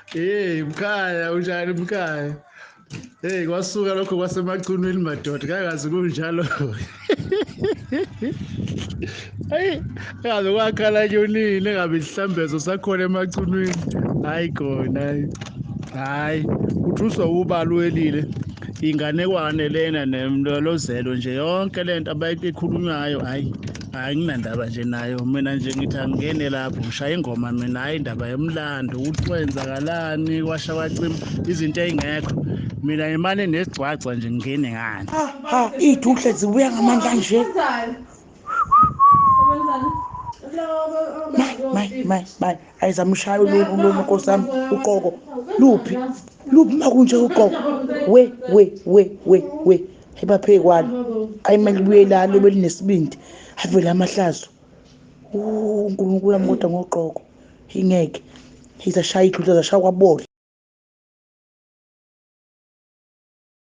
Hey mkhaya, unjani mkhaya? Hey, kwasuka lokho kwasemachunwini madoda, kakazi kunjalo. Hayi, ngabe kwakhala nyonini, ngabe isihlambezo sakhona emachunwini. Hayi khona, hayi. Hayi, uthuswa ubalwelile. Inganekwane lena nemlolozelo nje, yonke lento abayikhulunywayo, hayi. Anginandaba nje nayo mina, nje ngithi angingene lapho ngishaya ingoma mina, hayi indaba yomlando ukuthi kwenzakalani, kwasha kwacima izinto ey'ngekho. Mina ngimane nesigcwagcwa nje, ngingene ngani. Ha ha, iy'duhle zibuya ngamandla nje. Mayi mayi mayi mayi, ayizamshaya lolu nkosi yami uqoko. Luphi? Luphi makunje uqoko? We we we we we. Ebaphekwalo. Ayimele libuye lalo belinesibindi. Avele amahlazo. UNkulunkulu wami kodwa ngoqoko. Ingeke. Izashaya idlule, zashaya kwabola.